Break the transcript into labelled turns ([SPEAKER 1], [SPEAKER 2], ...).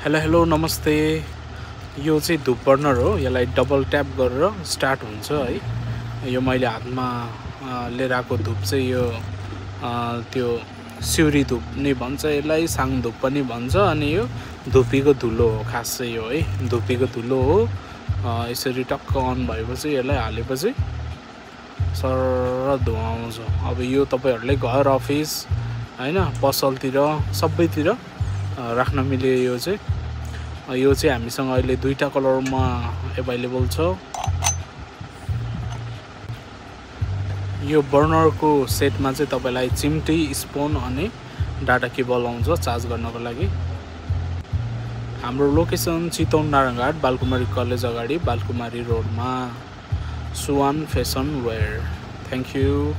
[SPEAKER 1] Hello नमस्ते। यो चाहिँ धुप बर्नर हो। यसलाई डबल ट्याप गरेर स्टार्ट हुन्छ है। यो मैले हातमा लिएर आएको धुप चाहिँ यो त्यो सिउरी धुप नै भन्छ, यसलाई साङ धुप पनि भन्छ। अनि यो धुपीको धुलो हो खास चाहिँ यो है, धुपीको धुलो हो। यसरी टक्क अन भएपछि यसलाई हालेपछि सर धुवा आउँछ। अब यो तपाईहरुले घर अफिस हैन पसलतिर सबैतिर राख्न मिल्यो। यो चाहिँ हामीसँग अहिले दुईटा कलरमा अवेलेबल छ। यो बर्नरको सेटमा चाहिँ तपाईलाई चिम्टी, स्पुन अनि डाटा केबल आउँछ चार्ज गर्नको लागि। हाम्रो लोकेसन चितवन नारायणघाट बालकुमारी कलेज अगाडि बालकुमारी रोडमा सुवान फेसन वेयर। Thank you.